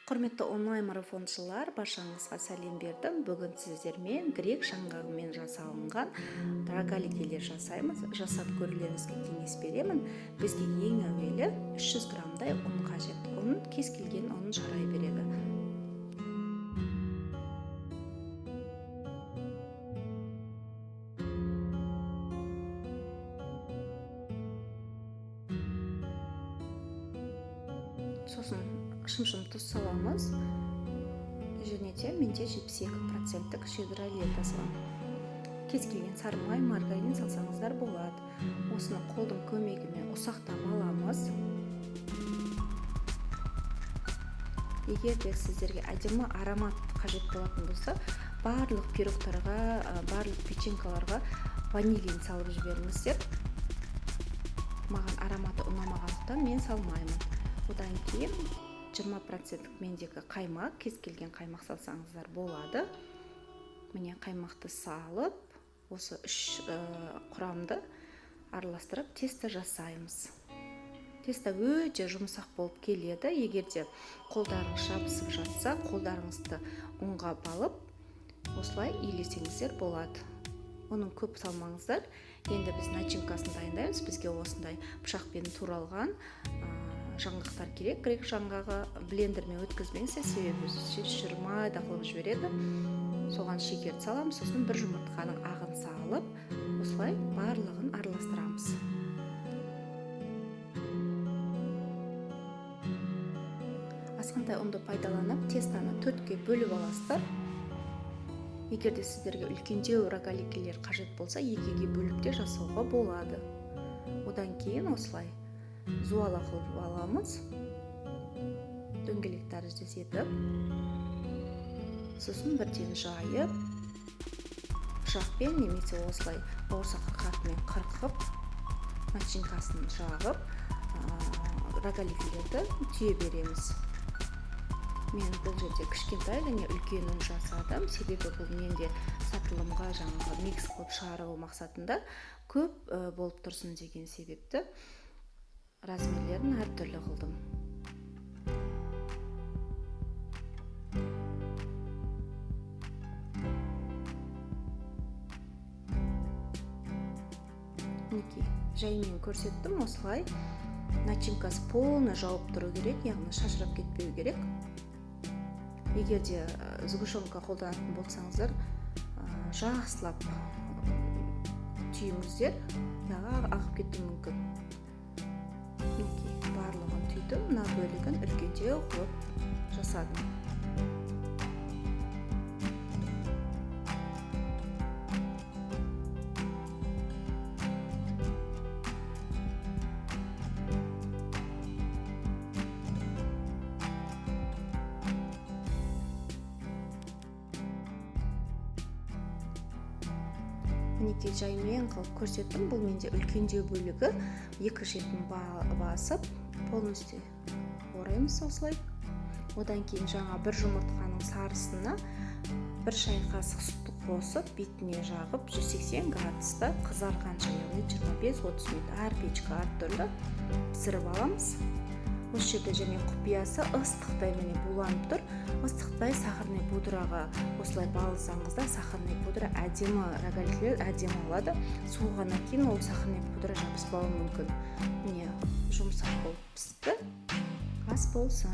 Құрметті онлайн марафоншылар, баршаңызға сәлем бердім. Бүгін сіздермен грек жаңғағымен жасалынған рогаликелер жасаймыз. Жасап көрулеріңізге кеңес беремін. Бізге ең әуелі 300 граммдай ұн қажет. Ұн кез келген ұн жарай береді. Сосын шымшым тұз саламыз. Және де менде 72%-тік щедролета саламын. Кез келген сары май, маргарин салсаңыздар болады. Осыны қолдың көмегімен ұсақтап аламыз. Егер де сіздерге әдемі аромат қажет болатын болса, барлық пирогтарға, барлық печенькаларға ванилин салып жіберіңіздер. Маған ароматы ұнамағандықтан мен салмаймын. Одан кейін 20%-тік мендегі қаймақ, кез келген қаймақ салсаңыздар болады. Міне қаймақты салып, осы үш құрамды араластырып тесто жасаймыз. Тесто өте жұмсақ болып келеді. Егер де қолдарыңыз жабысып жатса, қолдарыңызды ұнға балып, осылай илесеңіздер болады. Оның көп салмаңыздар. Енді біз начинкасын дайындаймыз. Бізге осындай пышақпен туралған жаңғақтар керек. Грек жаңғағы блендермен өткізбеңіздер, себебі шырмай да қылып жібереді. Соған шекерді саламыз, сосын бір жұмыртқаның ағын салып, осылай барлығын араластырамыз. Азғантай ұнды пайдаланып, тестаны 4-ке бөліп аласыздар. Егер де сіздерге үлкендеу рогаликелер қажет болса, 2-ге бөліп те жасауға болады. Одан кейін осылай зуала қылып аламыз, дөңгелек тәріздес етіп, сосын бірден жайып, пышақпен немесе осылай бауырсақ қырқатымен қырқып, начинкасын жағып, рогаликелерді түйе береміз. Мен бұл жерде кішкентай және үлкенін жасадым, себебі бұл менде сатылымға жаңағы микс қылып шығару мақсатында көп болып тұрсын деген себепті размерлерін әртүрлі қылдым. Мінекей, жаймен көрсеттім, осылай начинкасы полный жауып тұру керек, яғни шашырап кетпеу керек. Егер де сгущенка қолданатын болсаңыздар, жақсылап түйіңіздер, яғни ағып кетуі мүмкін. Мінекей, барлығын түйдім, мына бөлігін үлкендеу қылып жасадым. Мінекей, жаймен қылып көрсеттім. Бұл менде үлкендеу бөлігі, екі шетін басып, полностью ораймыз осылай. Одан кейін жаңа бір жұмыртқаның сарысына бір шай қасық сүтті қосып, бетіне жағып, 180 градуста қызарғанша, яғни 25-30 минут, әр печка әртүрлі пісіріп аламыз. Осы жерде және құпиясы ыстықтай міне буланып тұр. Ыстықтай сахарный пудраға осылай балсаңыздар, сахарный пудра әдемі, рогаликелер әдемі болады. Суығаннан кейін ол сахарный пудра жабыспауы мүмкін. Міне жұмсақ болып пісті. Ас болсын.